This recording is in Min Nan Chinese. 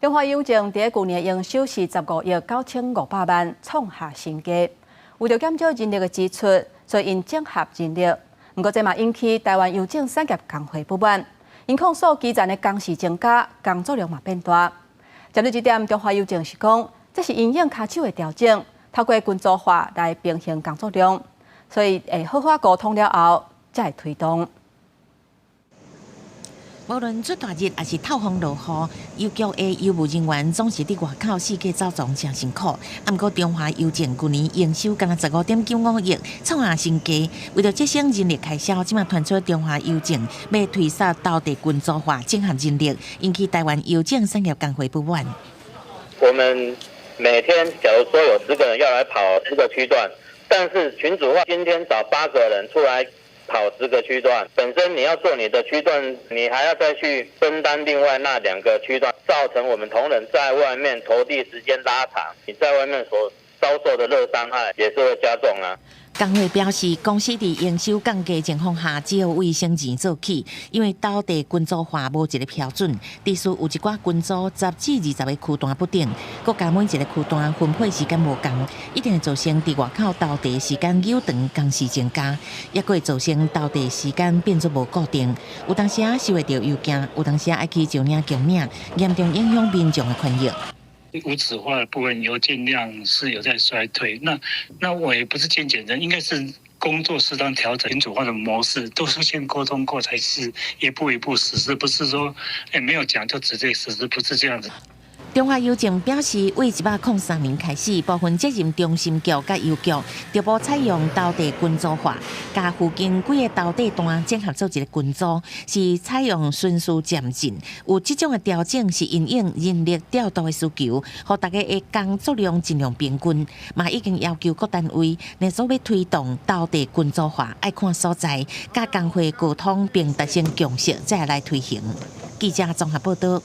中華郵政佇舊年營收是15億9500萬，創下新低。為著減少人力的支出，所以𪜶整合人力。毋過這嘛引起臺灣郵政產業工會不滿，𪜶控訴基層的工時增加，工作量嘛變大。針對這點，中華郵政是講，這是因應跤手的調整，透過群組化來平衡工作量，所以會好好溝通了後，才會推動。無論出大熱，抑是透風落雨，郵局的郵務人員總是佇外口四界走傱，誠辛苦。毋過中華郵政舊年營收干焦15.95億，創下新低。為著節省人力開銷，這馬傳出中華郵政欲推捒投遞群組化整合人力，引起臺灣郵政產業工會不滿。我們每天假如說有10個人要來跑10個區段，但是群組化今天找八個人出來跑十個區段，本身你要做你的區段，你還要再去分擔另外那兩個區段，造成我們同仁在外面投遞時間拉長，你在外面所遭受的熱傷害也是會加重啊。工會表示，公司佇營收降低情況下，只好為省錢做起，因為投遞群組化無一個標準，致使有一寡群組10至20個區段不等，閣加每一個區段分配時間無仝，一定會造成佇外口投遞時間久長，工時增加，抑閣會造成投遞時間變做無固定，有當時收會著郵件，有當時愛去石嶺強領，嚴重影響民眾的權益。無紙化的部分郵件量是有在衰退，那我也不是精簡人，應該是工作適當調整群組化的模式，都是先溝通過才是一步一步實施，不是說沒有講就直接實施，不是這樣子。中華郵政表示，對103年開始，部分責任中心局佮郵局逐步採用投遞群組化，共附近幾個投遞站整合做一個群組，是採用循序漸進。有這種的調整是因應人力調度的需求，予大家的工作量盡量平均。嘛已經要求各單位，若說欲推動投遞群組化，愛看所在，佮工會溝通並達成共識，再來推行。記者綜合報道。